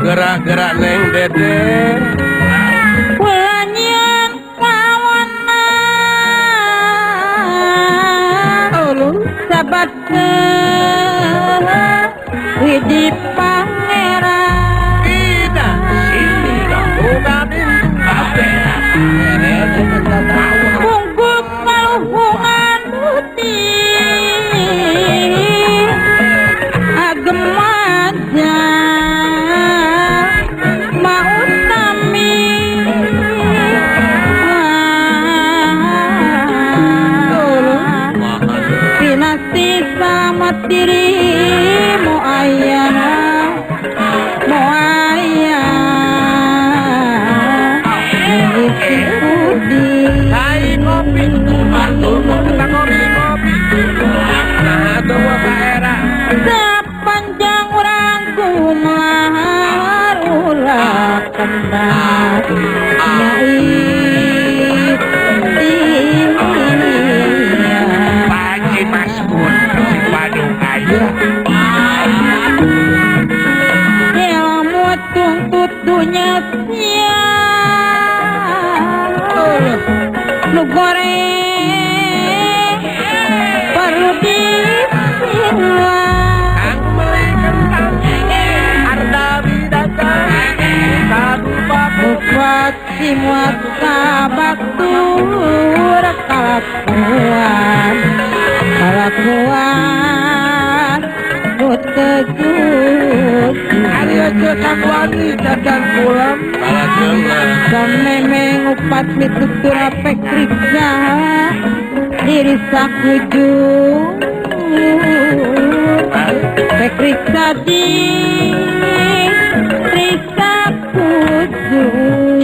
Gerak-gerak neng dede wanyan kawanan sabat widi pangeran tidak sini bungkus kaluhungan putih agem aja dirimu ayah, mu ayah, isi budi. Hai kopi, kopi kopi, nah dua daerah. Sepanjang orang gumar ulah kena Panji Mas Gun. Ilmu tuntut dunya sia nu goreng perlu disilah. Aku beli kentang harga bidaka satu paku bupati muat kabatur kalakuan kalakuan tegut Ayo sakwani dadan pulang samemeng upat mitutur apek riksa diri sakujur pek riksa di riksa kujur.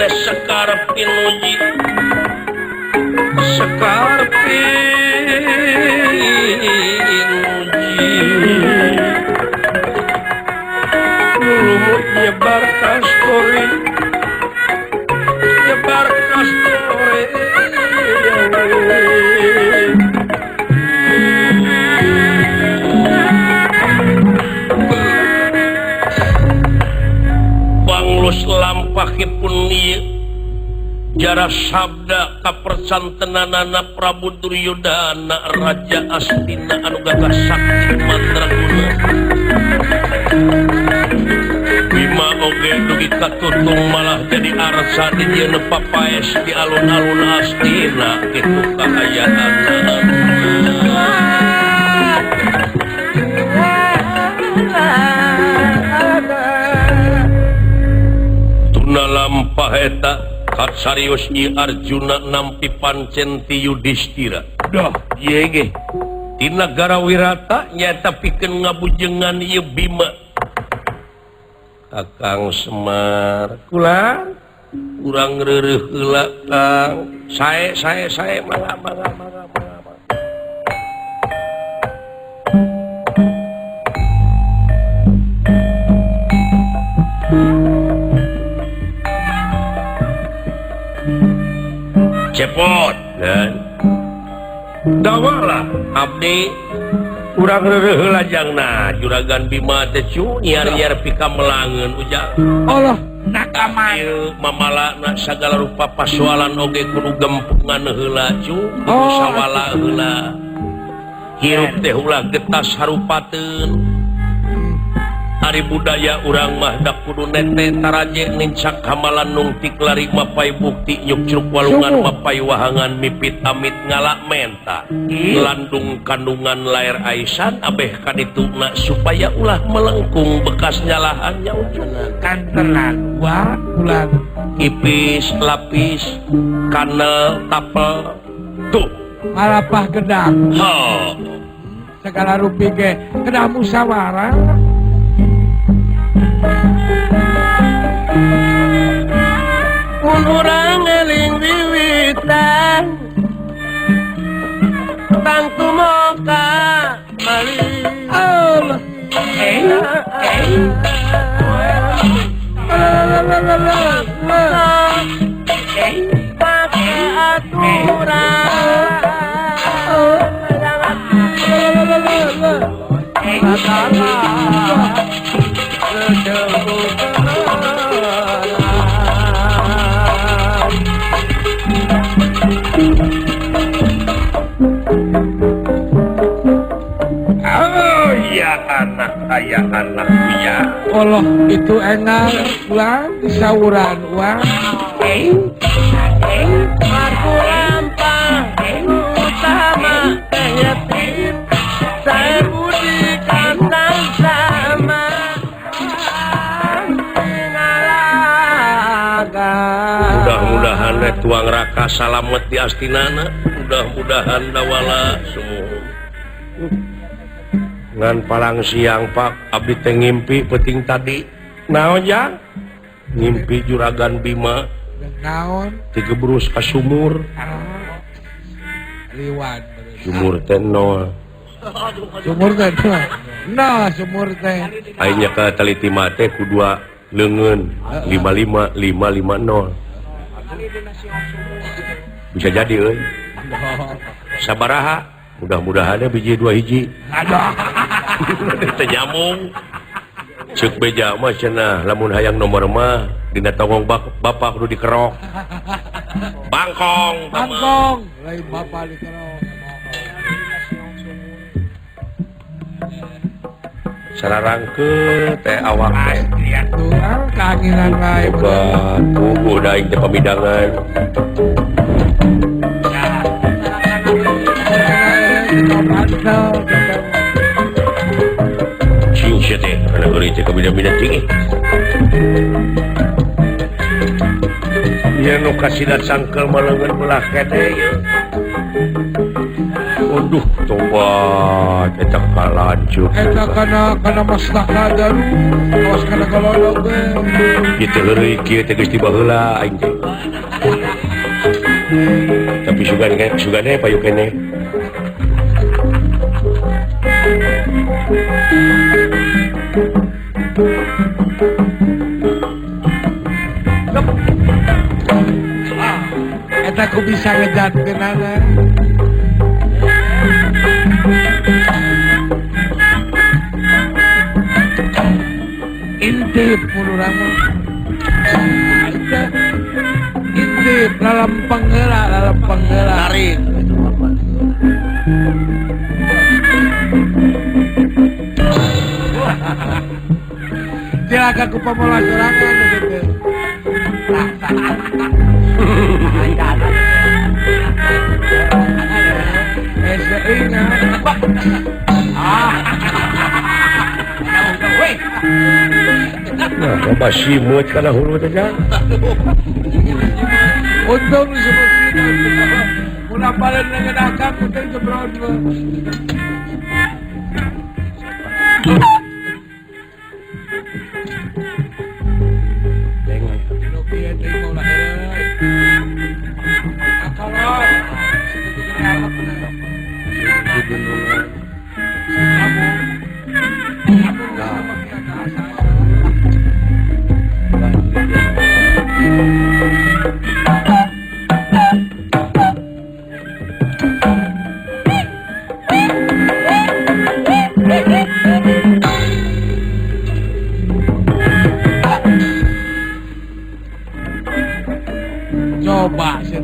Sekar pinuji Sekar pinuji lumut nyebar kastori nyebar kastori Banglus lampahipun ieu jara sabda kapercantenanana Prabu Duryudana Raja Astina anu gagah sakti mandraguna. Bima oge dugi katutung malah jadi arsa di dieun papaes di alun-alun Astina kitu kaayaanna. Tuna lampah eta katsarios ieu Arjuna nampi pancen ti Yudhistira. Dah ieu ge ti nagara Wirata nyaeta pikeun ngabujengan ieu Bima. Kakang Semar kula urang reureuh heula Kang. Sae sae sae mangga mangga mangga mangga. Cepot dan dawala abdi urang reureuh heula jangna juragan Bima teh cu nyiar-nyiar pika melangeun ujang. Allah nakama mamalana sagala rupa pasualan oge kudu gempungan heula cu kudu sawala heula hirup teh ulah getas harupateun. Ari budaya urang mah dak kudu nete taraje nincak hamalan nungtik lari mapai bukti nyukcruk walungan mapai wahangan mipit amit ngalak menta landung kandungan lair aisan abeh kadituna supaya ulah melengkung bekas nyalahannya ujungan kan terlalu ulah ipis lapis kanel tapel tuh malapah gedang oh. Segala rupi ge kedah musyawarah. Mun urang eling wiwitan tangtu moka mali Allah pake aturan Oh ya anak ayah anak ya. Allah itu enak ulang disauran uang. Aku lampang utama yatim saya budi kantang sama. Mudah-mudahan tuang raka salamet di astinana, mudah-mudahan dawala semua. Ngan palang siang Pak, abdi teh ngimpi peuting tadi. Naon jang? Ngimpi juragan Bima. Naon? Tigebrus ka sumur. Liwan. Sumur teh nol. Sumur teh nol. Nah, sumur teh. Aing ka taliti mah teh ku dua leungeun 55 550. Bisa jadi euy. Sabaraha? Mudah-mudahan biji dua hiji. Aduh. Teu nyambung. Ceuk beja mah cenah lamun hayang nomor mah dina tongong bapak kudu dikerok. Bangkong. Bangkong. Lain bapak dikerok. Sararangkeut teh awak teh. Tuh kanginan wae. Obat puguh da aing teh pamidangan. Cing sia teh kana geuring teh kabida-bida cing. Ieu nu kasida cangkel maleungeun belah kene ieu. Aduh tobat eta kalanjut. Eta kana maslahna daru awas kana kalolog ge. Ieu teh heureuy kieu teh geus tiba heula aing teh. Tapi Sugan sugane payu keneh. Eta ku bisa ngejatkeunana. Intip urang mah. Intip lalempeng heula, lalempeng heula. Tarik. Cilaka ku pamola sorangan gitu. Nah, loba simut kana hulu teh jang. Untung disebut simut. Mun apaleun leungeun akang teh jebrot. Coba sih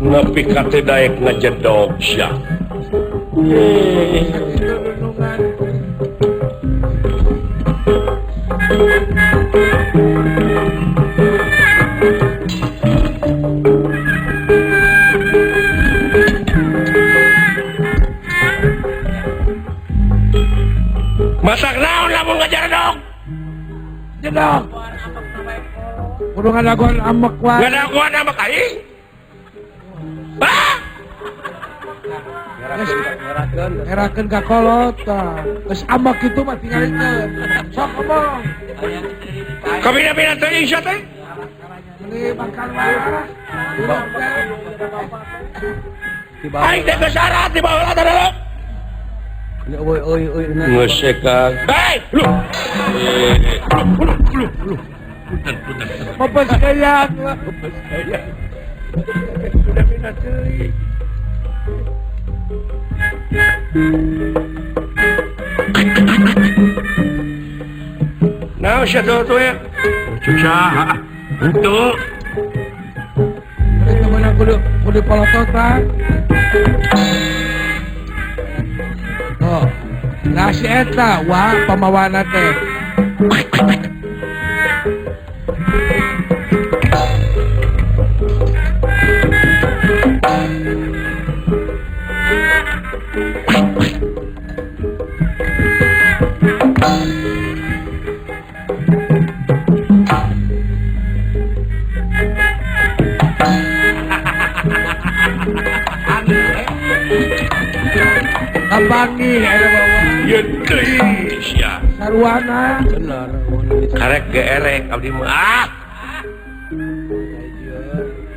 nepi ka teh daek ngajedog sia. Masak naon lamun ngajaredog? Jedog. Kudu ngadagoan amek wae. Ngadagoan amek aing. Bah! Ngerakeun ka kolot tah. Geus amek kitu mah tingalikeun. Sok ngomong. Kabina-bina teuing sia teh. Meuni makan wae. Aing teh geus syarat di baheula teh. Oi oi oi. Ngesekan. Hei, lu. Lu lu lu. Punten punten. Mepes kayak. Mepes kayak. Sudah bina teuing. Nah, sia tuh ya. Cuca. Untuk. Mereka menang kudu kudu polototan. Oh, nah si eta wah pamawana teh. Kapangi ada bawa. Ya teuing sia. Sarwana. Bener. Karek geerek abdi mah. Ah.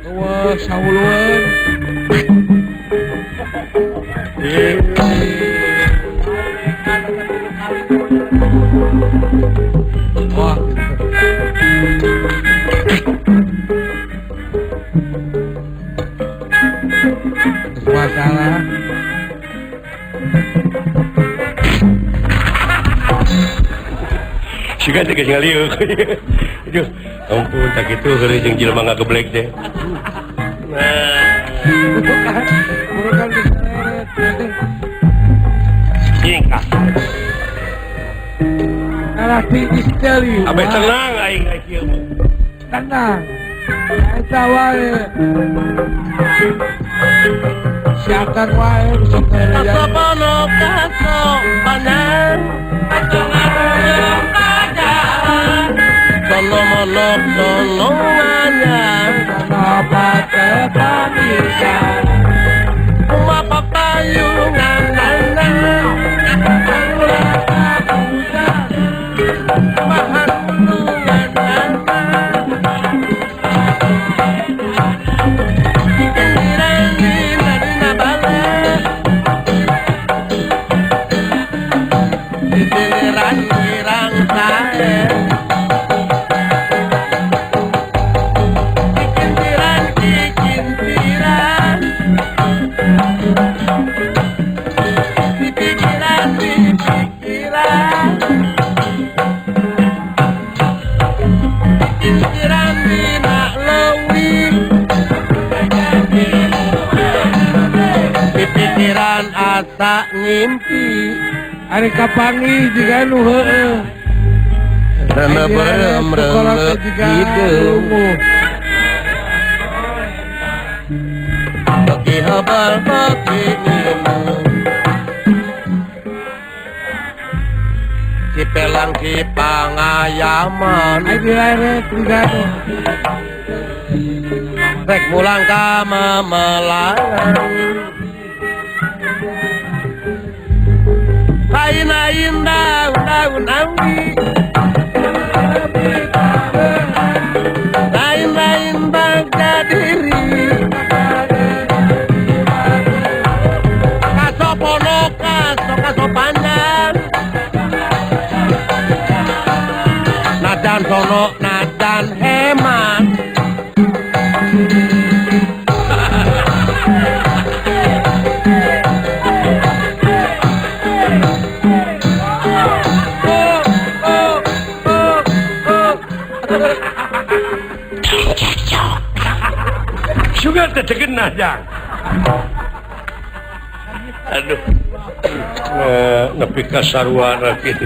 Eueuh sawulueun. Wah. Sugan teh geus ngaliuk. Aduh, ampun tak kitu heureuy jeung jelema ngageblek teh. Nah, bukan diseret. Nyingkah. Kalah tinggi sekali. Abe tenang aing kieu mah. Tenang. Eta wae. Si akang wae sok Kasopono kasopanan Sono mono sono anyar Kenapa tepamisan Kumapa payungan nana Maharungan nana Kendiran dina bala Kendiran girang sae Pikiran asa ngimpi ari kapangi jiga nu heueuh rene berem rene hideung beki hebel beki minum Cipelang Cipangayaman ai dileret jiga nu rek mulang ka Mamelangan lain-lain daun-daun awi lain-lain bangga diri kasopono kaso kasopanan nadan sono nadan hemat. Sugan teh tegenah jang. Aduh. Nepi ka sarua kitu.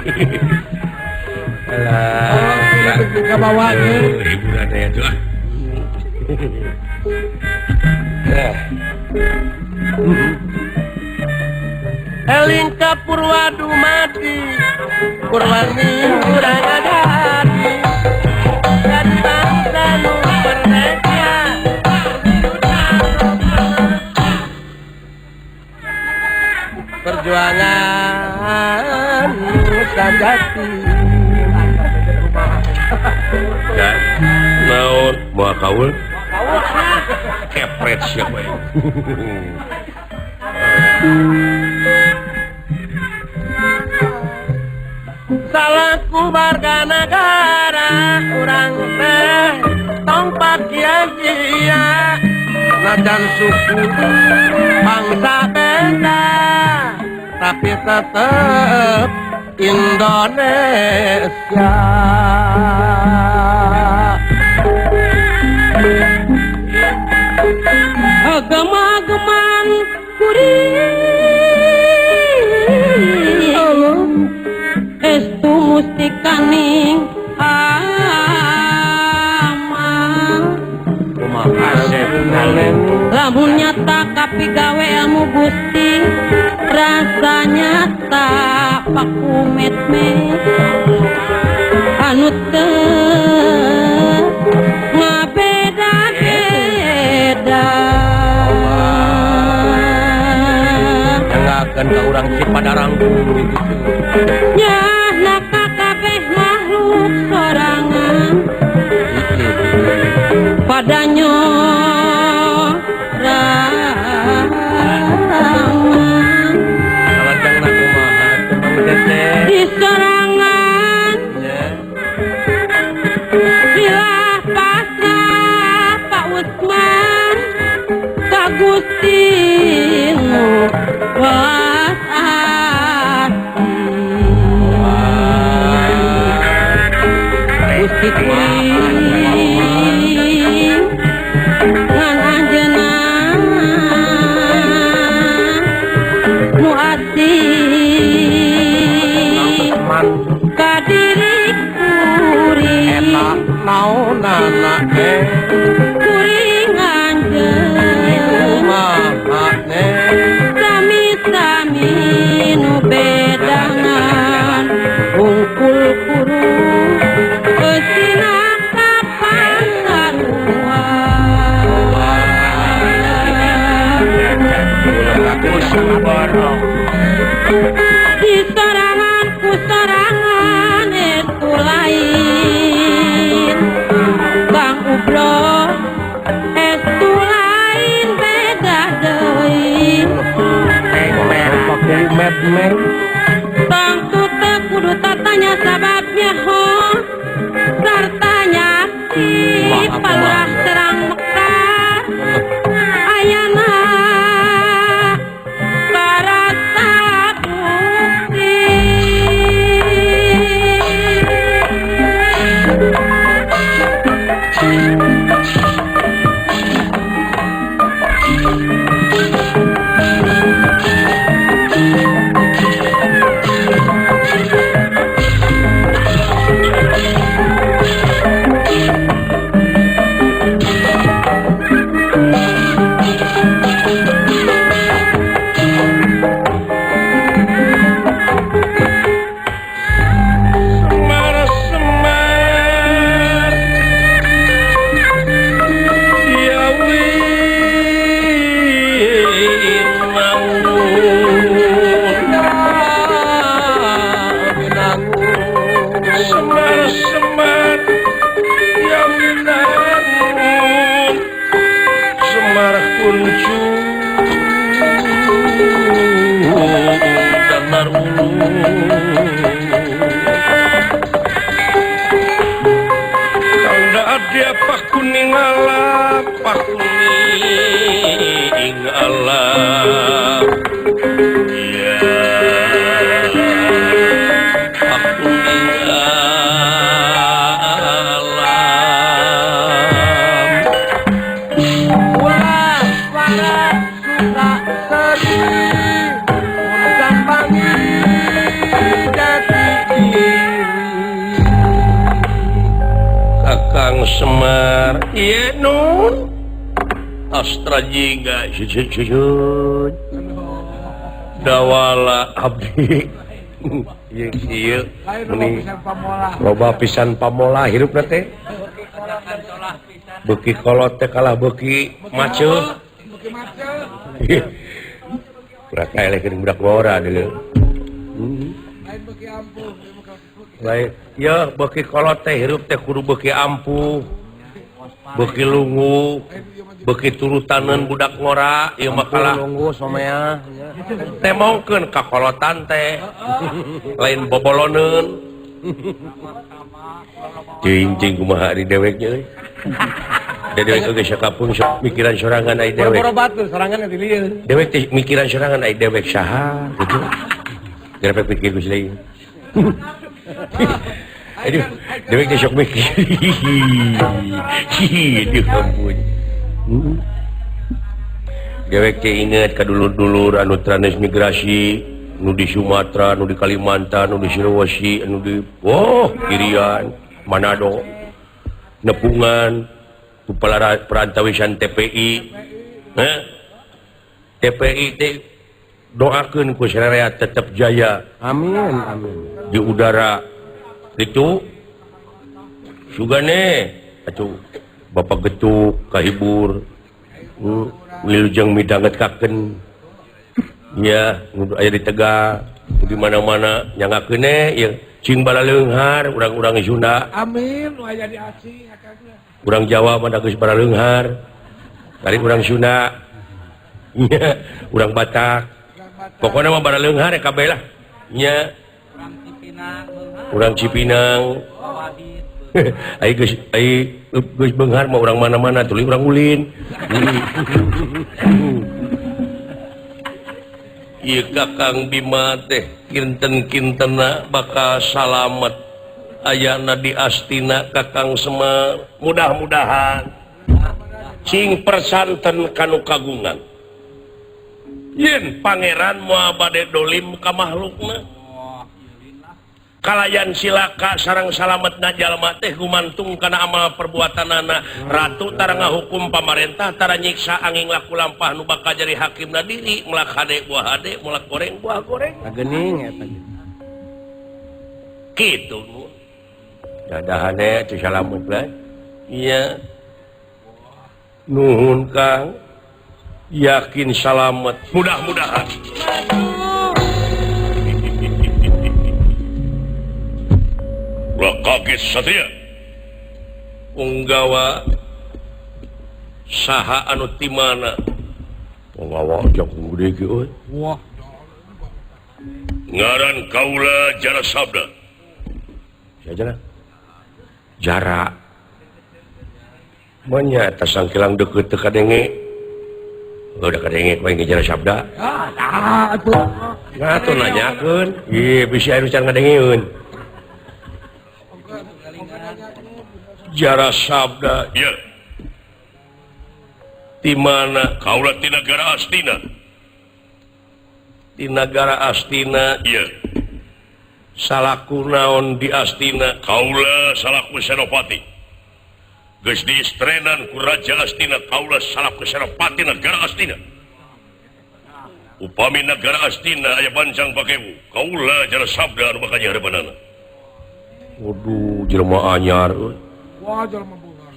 Alah, ka bawa hiburan aya tuh. Eling ka Purwa dumadi, Purwani urang adadi. Jadi bangsa nu merdeka. Perjuangan sajati. Ya, naon moal kaul? Kepret sia bae. Salahku warga negara urang teh tong pakia-kia najan suku bangsa beda tapi tetep Indonesia. Agama-agaman kuring estu mustikaning ama lamun nyata kapigawe ilmu Gusti rasa nyata paku met-met anu teu ngabeda-beda. Jangakeun ka urang Cipadarang gitu. Nyahna kabeh makhluk sorangan pada nyorangan. Di sorangan bila pasrah Pak Usman ka Gusti nu welas asih. Kuring anjeun sami-sami nu bedangan hungkul kuru eusina kapan sarua. Di sorangan ku sorangan estu lain Bang Ubro estu lain beda deui. Bang tute kudu tatanya sababnya ho sartanya si palurah terang mekar ayana karasa bukti. Semar semar ya winangun semar semar ya winangun semar kuncu danar ulung. Dia pakuning alam, pakuning alam, ya pakuning alam. Ulah waras suka sedih, mun gampangi jati diri. Kakang Semar, ieu nun Astra jiga cucut dawala abdi ieu ieu Lain loba pisan pamola. Loba pisan pamola hirupna teh beuki kolot teh kalah beuki maceuh. Beuki maceuh. Budak eleh geuning budak ngora deuleu. Lain beuki ampuh. Lain ya beuki kolot teh hirup teh kudu beuki ampuh, beuki lungu, beuki turutaneun budak ngora ieu mah kalah Lunggu somea. temongkeun ka kolotan teh lain boboloneun. Cing cing kumaha ari dewek nya euy. Da dewek oge sakapun sok mikiran sorangan ai dewek. Boro-boro batur sorangan di lieu. Dewek teh mikiran sorangan ai dewek saha gitu. Gerepek pikir geus lain. Aduh, dewek teh sok mikir. Aduh ampun. Dewek teh inget ka dulur-dulur anu transmigrasi, nu di Sumatera, nu di Kalimantan, nu di Sulawesi, nu di oh Irian, Manado, nepungan ku perantawisan TPI. Heh. TPI teh doakeun ku sararea tetep jaya. Amin, amin. Di udara itu sugane atuh Bapak getuk kahibur wilujeng midanget kaken ya aya di Tegal di mana-mana nyangakeun ya cing balaleunghar urang-urang Sunda. Amin nu aya di Aceh akangna. Urang Jawa mah geus balaleunghar bari urang Sunda nya urang Batak pokona mah balaleunghar kabeh lah nya urang Cipinang. Ai geus ai geus beunghar mah urang mana-mana tuluy urang ulin. Ieu Kakang Bima teh kinten-kintena bakal salamet ayana di Astina Kakang Semar. Mudah-mudahan cing persanten kanu kagungan. Yen pangeran moal bade dolim ka makhlukna. Kalayan silaka sarang salametna jalma teh gumantung kana amal perbuatanana. Ratu tara ngahukum pamarentah tara nyiksa angin laku lampah nu bakal jadi hakimna diri melak hade buah hade melak goreng buah goreng. Geuning eta. Kitu nu. Dadahane teu salamet lah. Iya. Nuhun Kang. Yakin salamet. Mudah-mudahan. Ulah kaget satria. Punggawa saha anu ti mana? Punggawa jangkung gede ge euy. Wah. Ngaran kaula Jara Sabda. Jara. Jara. Manya eta sangkilang deukeut teu kadenge. Udah kadenge ku aing Jara Sabda. Ah, tah atuh. Nah atuh nanyakeun. Ieu bisi anu can ngadengeun. Jara Sabda ya. Di mana kaula ti nagara Astina. Di nagara Astina ya. Salaku naon di Astina? Kaula salaku senopati. Geus diistrenan ku Raja Astina kaula salaku senopati nagara Astina. Upami nagara Astina aya bancang pakewu, kaula Jara Sabda anu bakal nyahrepanana. Waduh, jelema anyar euy. Wah, jelema bunga.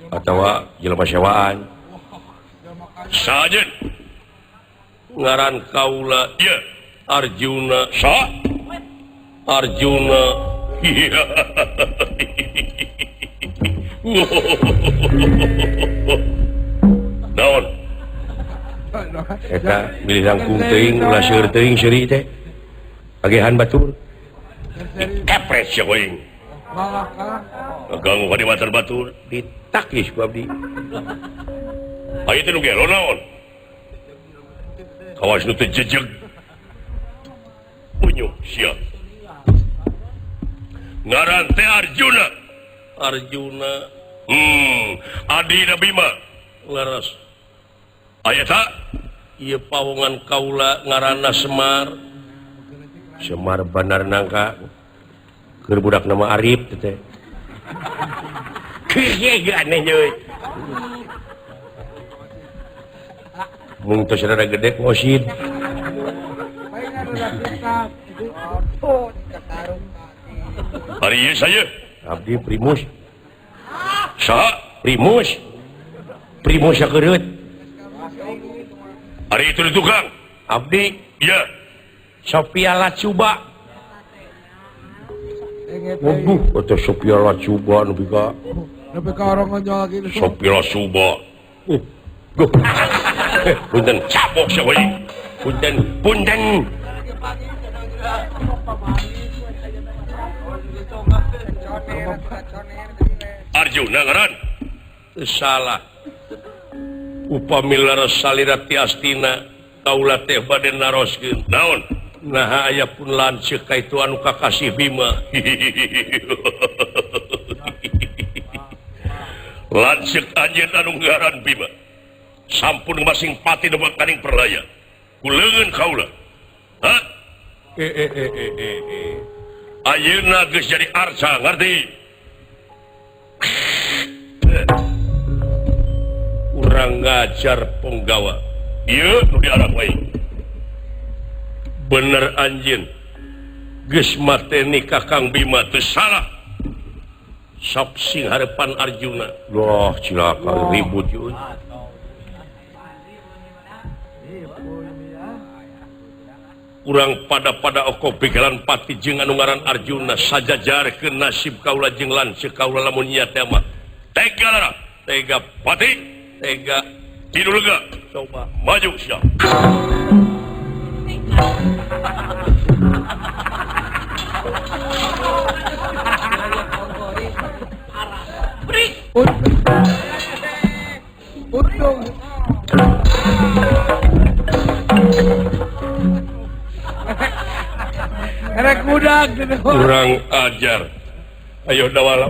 Atawa jelema sewaan. Sajen ngaran kaula ya Arjuna sa Arjuna. Naon eta milih langkung teuing ulah seueur teuing seuri teh. Agehan batur. Kepres sia aing. Ganggu ka di batur ditakis ku abdi. Aya teh nu gelo naon? Kawas nu teu jejeg. Unyuk sia. Ngaran teh Arjuna. Arjuna. Adina Bima. Leres. Aya ta? Ieu pawongan kaula ngaranna Semar. Semar Bandar Nangka. Keur budak nama Arif teh. Kieu aneh euy. Mung tos rada gede ngosid. Ari ieu saya abdi Primus. Saha? Primus. Primus sakereut. Ari itu di tukang. Abdi iya. Sophia Latjuba. Waduh, eta Sophia Latjuba nepi ka nepi ka orang ngonyol gitu. Sophia Latjuba. Guh. Punten cabok sia we. Punten, punten. Arjuna ngaran. Teu salah. Upami leres salira ti Astina kaula teh bade naroskeun. Naon? Naha aya pun lanceuk ka itu anu kakasih Bima. Lanceuk anjeun anu ngaran Bima. Sampun masing pati nu kaning perlaya. Ku leungeun kaula. Hah? Ayeuna geus jadi arca, ngarti? Urang ngajar punggawa. Ieu nu diarah wae. Bener anjeun. Geus mateni Kakang Bima teu salah. Sok sing harepan Arjuna. Wah, cilaka ribut euy. Urang pada-pada oko pikiran pati jeung anu ngaran Arjuna sajajarkeun nasib kaula jeung lanceuk kaula lamun nya teh mah. Tega lara, tega pati, tega tidur lega. Coba maju sia. Untung. Erek budak gitu. Kurang ajar. Ayo dawala.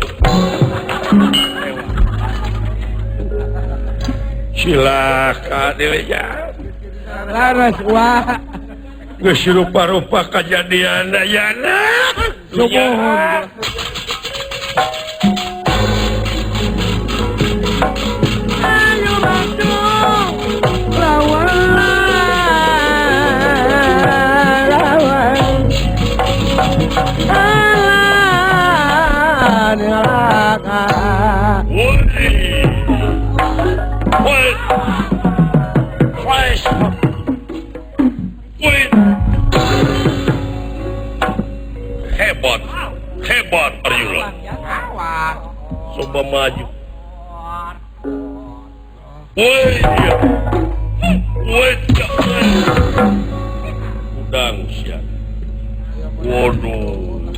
Silaka dewe ya. Laras wah. Geus rupa-rupa kajadian ayana. Sumuhun. Ayo bantu lawan lawan Hebat, hebat Arjuna. Coba maju. Woi, woi, udang siap. Waduh.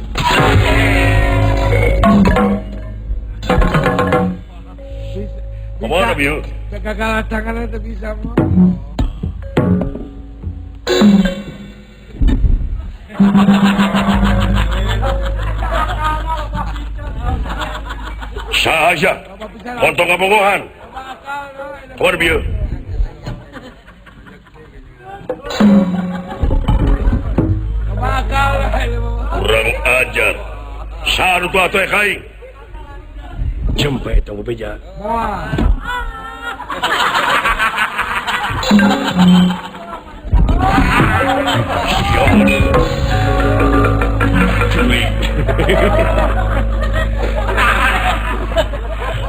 Kemana biu? Gagal tangan itu bisa mah. Sahaja, montong kabogohan. Kemana biu? Kurang ajar. Saru tu atuh kaing. Jempe eta beja.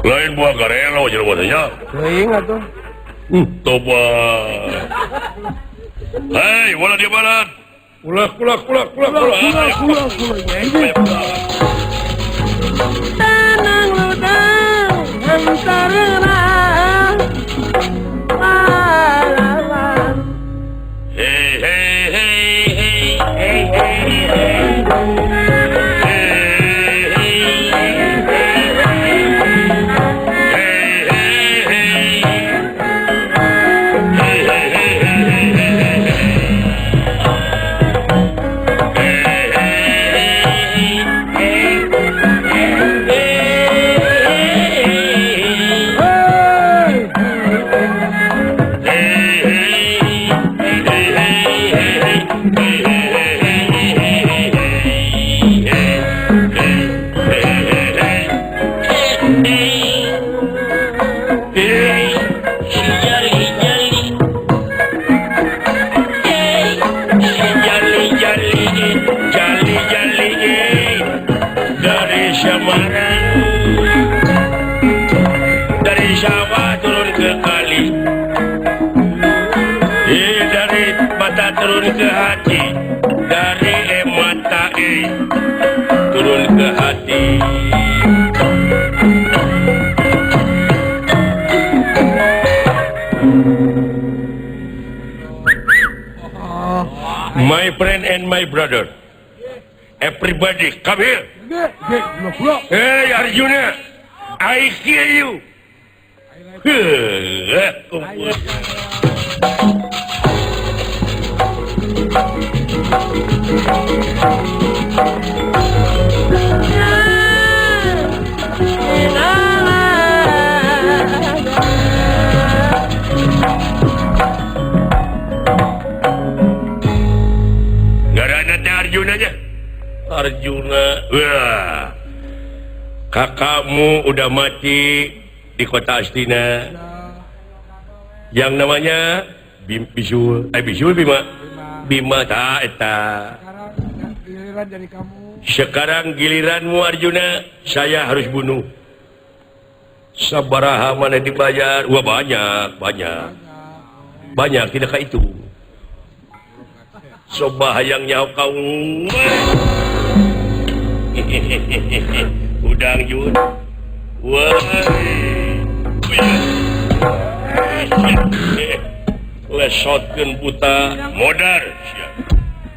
Lain buah garelo jelema teh nya. Teuing atuh. Toba. Hei, wala dia balat. Ulah ulah ulah ulah ulah ulah ulah. Tanang ludang hantarna alaman. Hey hey hey hey hey hey hey. Dari sawah turun ke kali, dari mata turun ke hati, dari mata turun ke hati. My friend and my brother, everybody come here. Hey Arjuna, I hear you. Ngaranna teh Arjuna nya. Arjuna, wah, kakakmu udah mati di kota Astina. Yang namanya Bisul, Bisul Bima. Bima ta eta. Sekarang giliran dari kamu. Sekarang giliranmu Arjuna, saya harus bunuh. Sabaraha mana dibayar? Wah banyak, banyak. Banyak tidak kayak itu. Coba hayang nyaho kau. Udang Jun. Wah. Lesotkeun buta modar,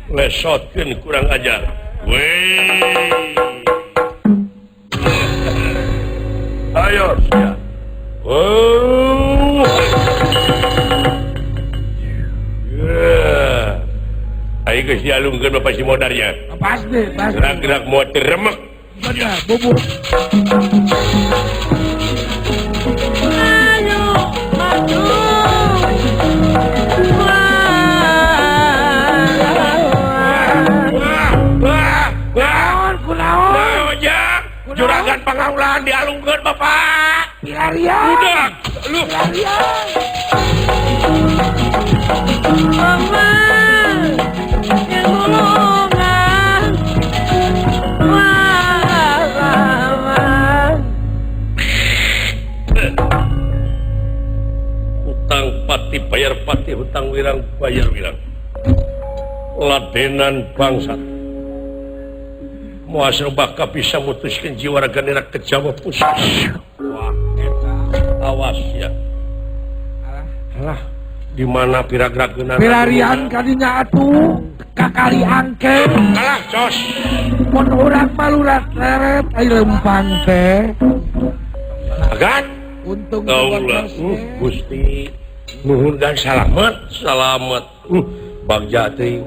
lesotkeun kurang ajar. Weh. Ayo sia. Oh. Yeah. Ayo geus dialungkeun mah pasti modarnya. Pasti, pasti. Gerak-gerak motor remek. Bener, bubur. Ayo maju. Ulah dialungkeun Bapak. Pilarian. Budak lu. Pilarian. Mama yang gulungan. Hutang pati bayar pati, hutang wirang bayar wirang. Ladenan bangsat. Muasal baka bisa mutuskan jiwa raga nirak ke Jawa pusat. Wah, awas ya. Alah, di mana piragrageuna? Pilarian kadinya atuh kakali angke. Kalah jos. Mun urang malurat leret ai lempang teh. Agan untung kaula Gusti nuhun gan salamet, salamet. Bagja teuing.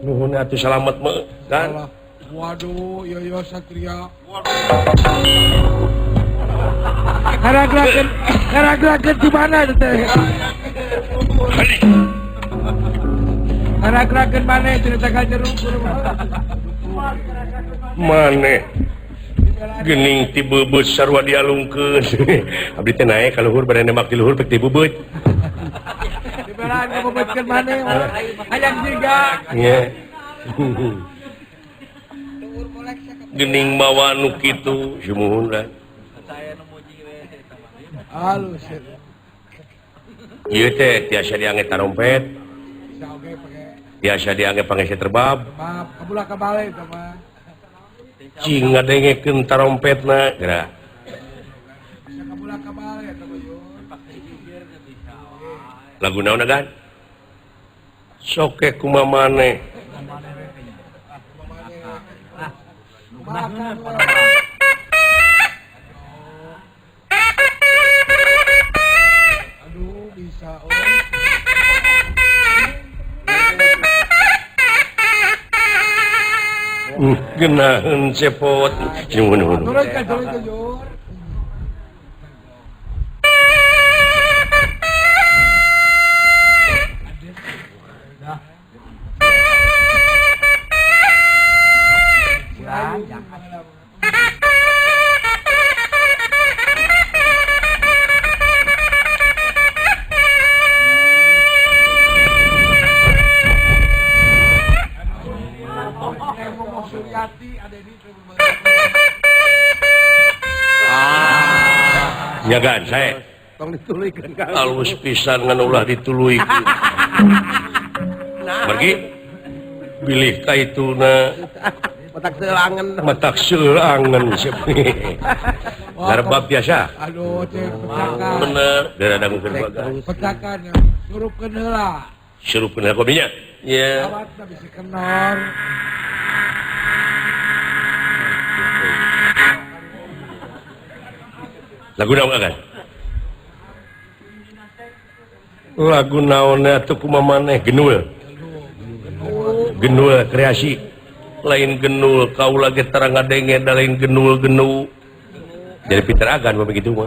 Nuhun atuh salamet mah gan. Waduh, Yoyo Satria. Karaglakeun di mana teh? Karaglakeun maneh cerita ka jeruk maneh. Gening ti beubeut sarua dialungkeun. Abdi teh naek ka luhur bade nembak ti luhur pek ti beubeut. Dibelaan ka beubeutkeun maneh. Hayang jiga. Nya. Gening mawa nu kitu sumuhun kan. Halus. Ieu teh tiasa diange tarompet. Tiasa diange pangese terbab. Kabulah kabale eta mah. Cing ngadengekeun tarompetna geura. Kabulah kabale eta mah yo. Lagu naon agan? Soke kumaha maneh. Aduh bisa oh. Genaheun cepot. Nuhun. Turun ka jur. Jagaan saya tong dituluykeun ka alus pisan ngan ulah dituluykeun. Pergi bilih ka ituna matak seulangen matak seulangen Garbab biasa. Aduh cek petakan. Bener darah dangukeun baga. Petakan surupkeun heula. Surupkeun heula kopinya. Nya. Awatna bisi kenor. Lagu naon agan? Lagu naon atuh kumaha maneh genul. Genul kreasi. Lain genul kaula ge tara ngadenge da lain genul genu. Jadi pinter agan mah begitu mah.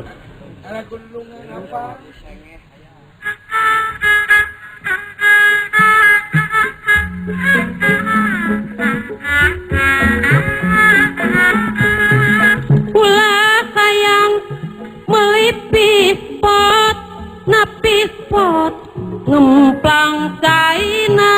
Ulah sayang melipis pot napis pot ngemplang kaina.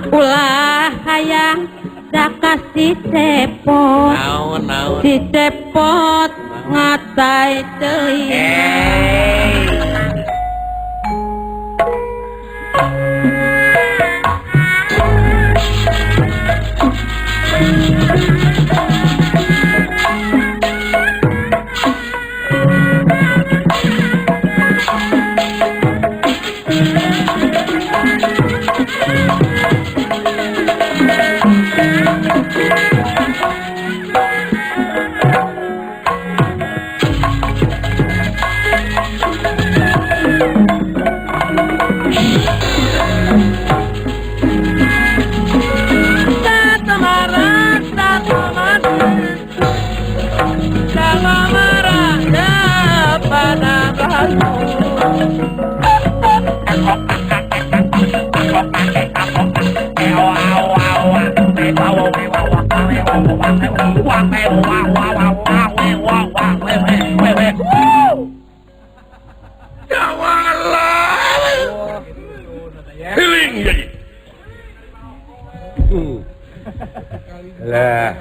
Ulah hayang daka si cepot si cepot ngatai teuing. Lah.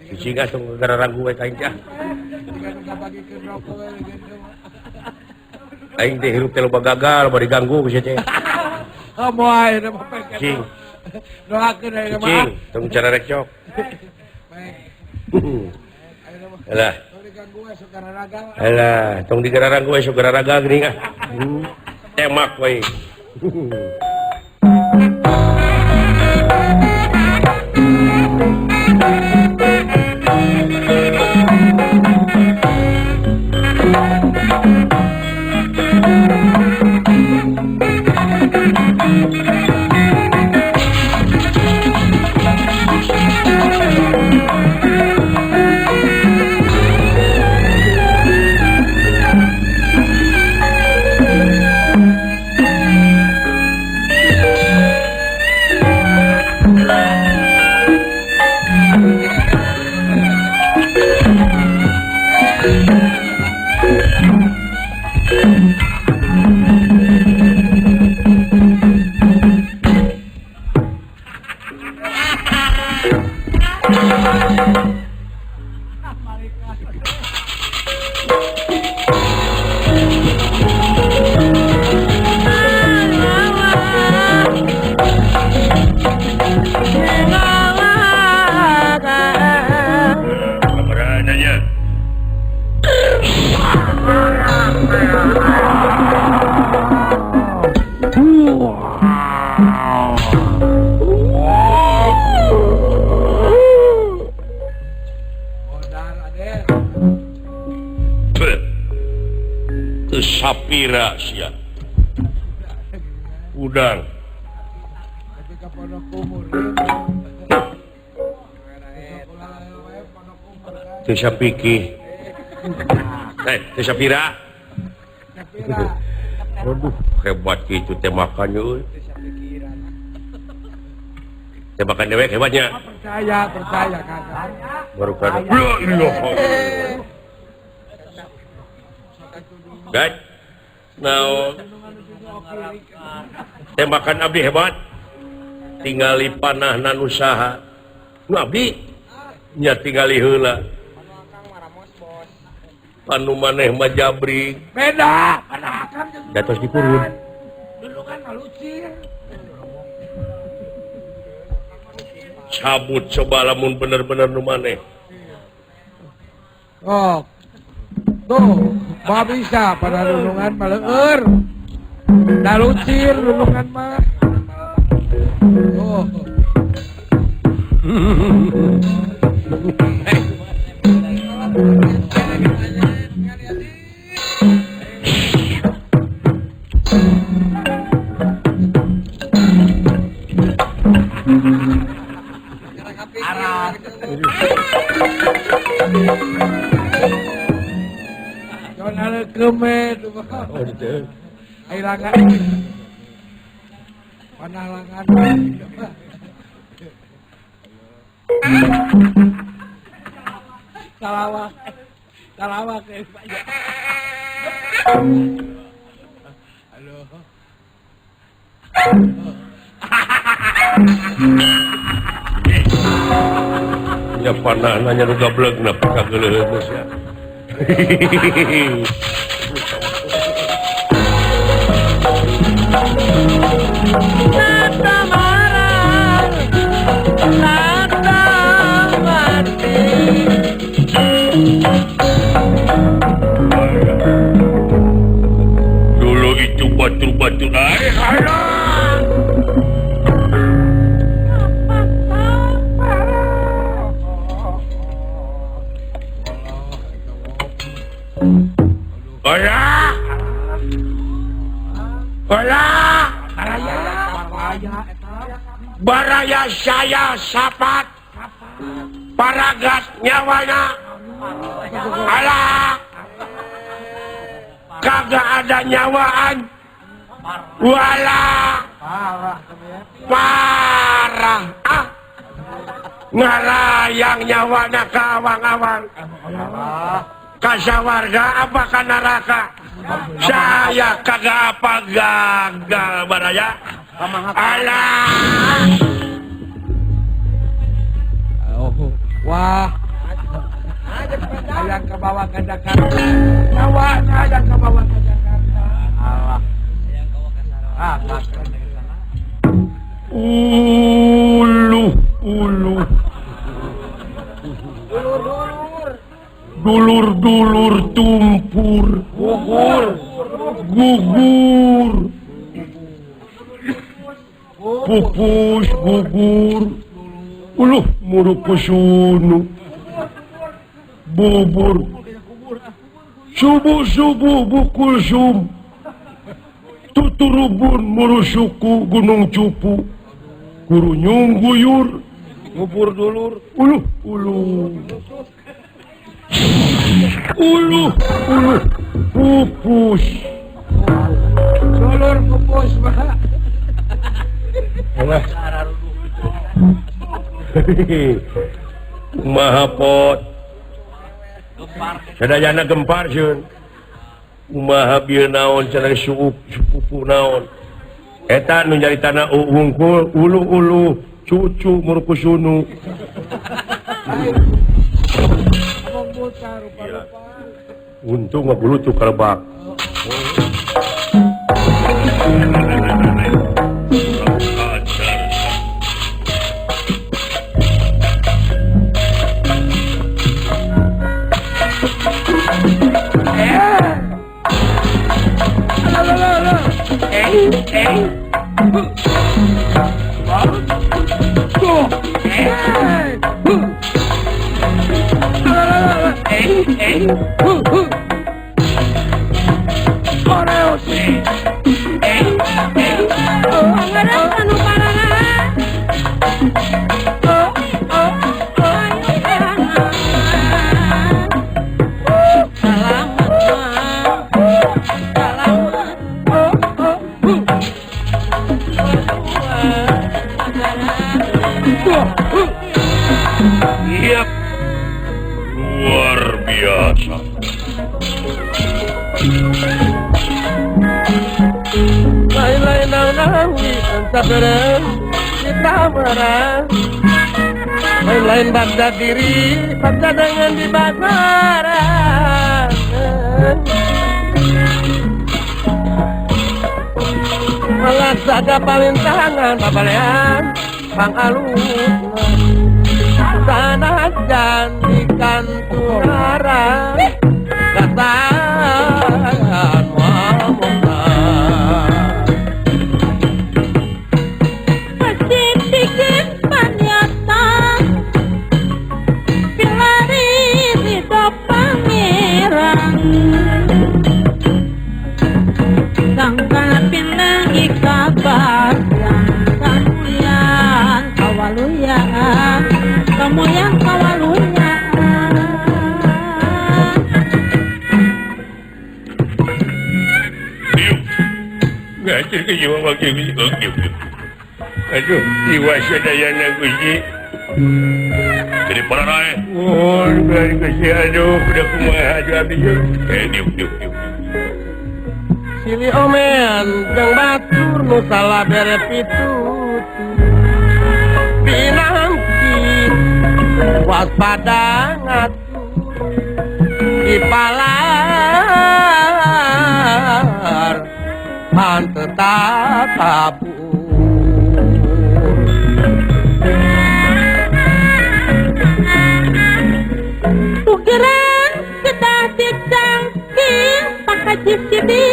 Cicing ah tong gararanggu we ka aing teh. Aing teh hirup teh loba gagal, loba diganggu ku sia teh. Oh moal ayeuna mah pek. Cicing. Doakeun ayeuna mah. Cicing, tong cararekcok. Alah. Alah, tong digararanggu we sok gararaga geuning ah. Temak we. Sapira sia. Udang. Teu sapiki. Teu sapira. Waduh, hebat kitu teh makannya euy. Teh makan dewek hebatnya. Percaya, percaya Kakak. Baru kada. La ilaha illallah. Guys. Naon? Tembakan abdi hebat. Tingali panahna nu saha. Nu abdi nya tingali heula. Panu maneh mah jabrig. Beda, panah akang jeung datos dipurun. Dulungan mah lucir. Cabut coba lamun bener-bener nu maneh. Oh. Tuh, mah bisa pada lulungan mah leueur. Da lucir lulungan mah. Oh. Ya panah nanya nu gablek na kageuleuh geus ya. Dulu itu batu-batu air. Baraya saya sapat paragat nyawana alah kagak ada nyawaan wala parah ah ngarayang nyawana ka awang-awang kasawarga apa ka neraka saya kagak apa gagal baraya alah. Ah. Hayang kabawa ka Jakarta. Nyawa hayang kabawa ka Jakarta. Allah. Hayang kabawa ka Sarawak. Ah, Ulu ulu. Dulur-dulur tumpur, gugur, gugur, pupus gugur, uluh murukusunu, bubur, subuh-subuh bukulsum, tuturubun murusuku gunung cupu, gurunyung guyur, ngubur dulur, uluh uluh. Uluh, uluh, pupus. Dulur pupus, Pak. Alah. Kumaha pot. Sadayana gempar sieun. Kumaha bieu naon cenah suup pupu naon. Eta nu nyaritana wungkul uluh-uluh cucu murkusunu. Untung ngabulutu kalebak. Yep. Luar biasa. Lain-lain naon-naon sabarang kita marah. Lain-lain bagda diri, bagda dengan di basaran. Malah saja palintangan babalean pangalus. Tanah janji kanturara katakan wamuka Pesitikin panyata Pilari ridho pangeran Sangka pinangi kabar Kamulian kawaluyan Kamulian kawaluyan. Aduh, jiwa sadayana Gusti. Jadi para rae. Oh, Gusti, aduh, kuda kumaha aduh abdi. Diuk diuk diuk. Silih omean jeung batur nu salah bere pitutur. Pinangki waspada ngatur di palar han tetap kabur. Ugeran kedah dicangking pakaji sidi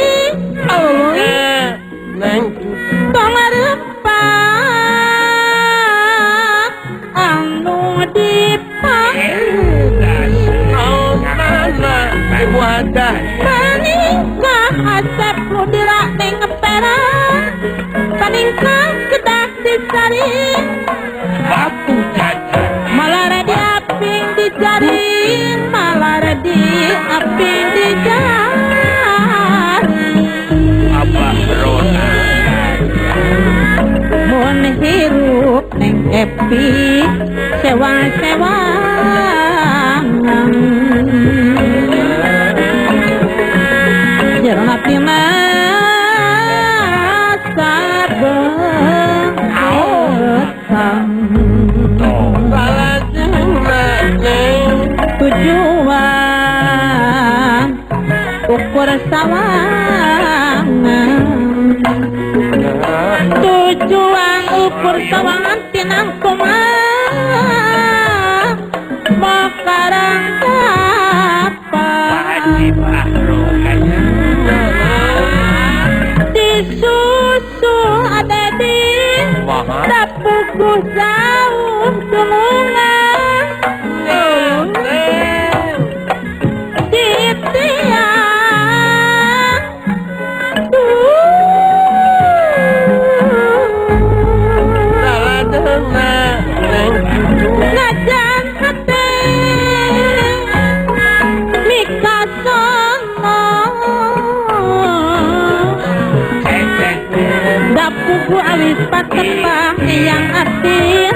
neng tong arepan anu dipanggil mana ibu ada paningkah asep lu dirak ning ngeperan paningkah kedah disaring batu cacat malah di aping dijaring malah di aping dijaring abah rona mun hirup neng epi sewang-sewangan jerona pina saben petang salajengna ukur sawangan tujuan ukur sawangan tinang kumaha mokarang dapat disusu ada di tapuku jauh tulungan di tiang najan hati mikasono dapuku awis patepang yang artin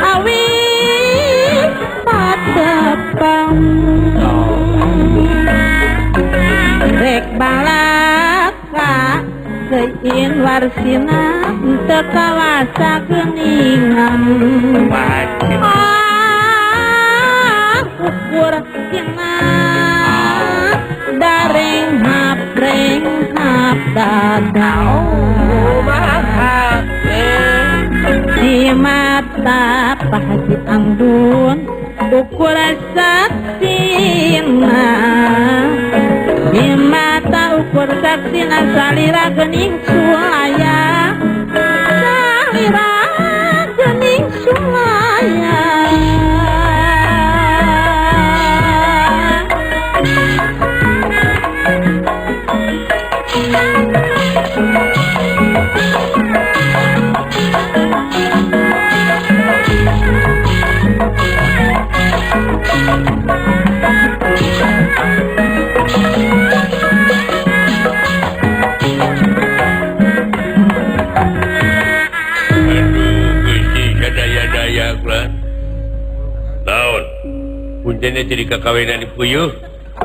awis patepang rek balaka seuin warsina teu kawasa geuningan ukur tina daring hapreng hap dada di mata Pak Haji Andun ukur saksina di mata ukur saksina salira geuning sulaya salira geuning sulaya. Puntennya jadi kakawinan di puyuh.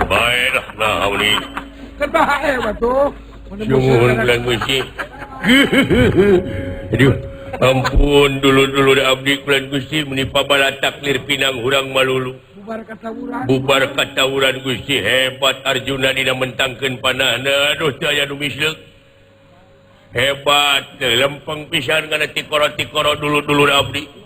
Baiklah nah ni. Kebae batu. Sungguh bulan Gusti. Aduh, ampun dulu-dulu abdi bulan Gusti menipa bala taklir pinang hurang malulu. Bubar katawuran. Bubar katawuran Gusti hebat Arjuna dina mentangkeun panahna. Aduh teu aya nu misleuk. Hebat lempeng pisan kana tikoro-tikoro dulu-dulu abdi.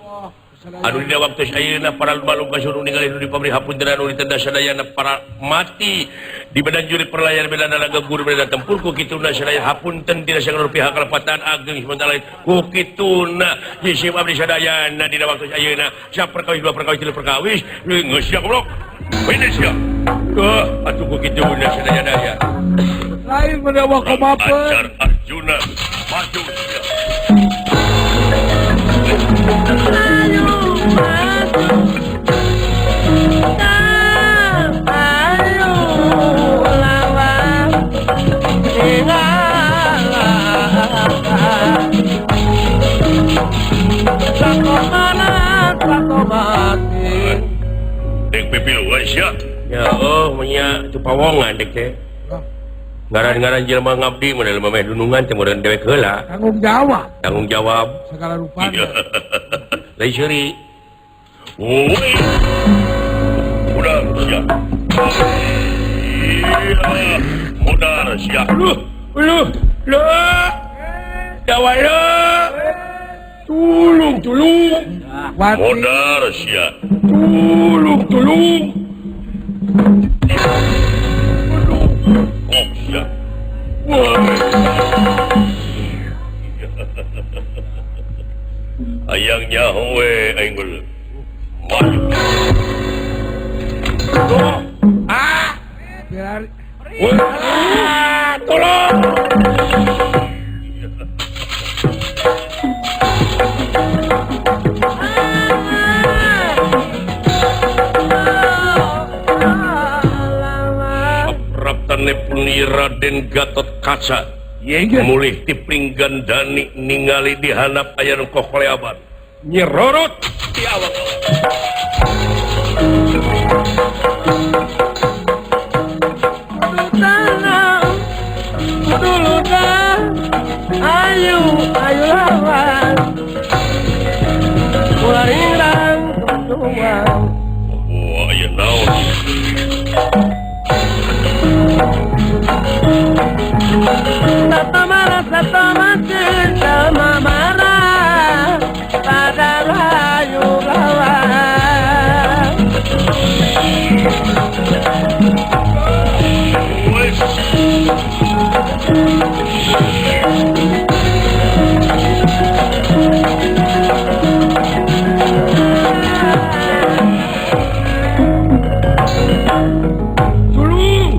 Anu dina waktu ayeuna para balung kasuruh ningali nu di pabrik hapunten anu ditenda sadayana para mati di badan juri perlayar beda naga guru beda tempur ku kituna sadaya hapunten tidak sagala pihak kalepatan ageng sementara lain ku kituna jisim abdi sadayana dina waktu ayeuna saperkawis dua perkawis tilu perkawis geus sia goblok ini sia atuh ku kituna sadayana lain mendawa komapeun ajar Arjuna maju sia. Ya oh punya pawongan dek teh. Ngaran-ngaran jelema ngabdi mun jelema meh dunungan teh meureun dewek heula. Tanggung jawab. Tanggung jawab segala rupana. Lain seuri. Woi. Modar sia. Modar sia. Luh, luh, luh. Dawala. Tulung, tulung. Modar sia. Tulung, tulung. Ayang nyaho we aing geuleuh. Maju. Tuh. Ah. Biar. Wah, tolong. Praptane Raden Gatot Kaca mulih ti Pringgandani ningali di handap aya nu kokoleaban nyerorot di awak. Dulu dah, ayu ayu lawan ular tuang. Wah, aya naon? Satu marah satu makin sama marah pada rayu lawan. Tulung.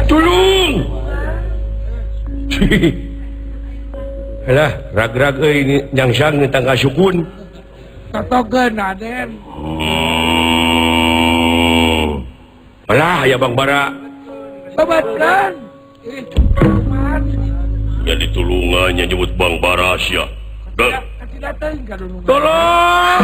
Tulung. Alah, rag-rag euy nyangsang tangga sukun. Totogeun Aden. Alah, aya Bang Bara. Sobatkan. Jadi tulungannya nyebut Bang Bara sia. Tolong.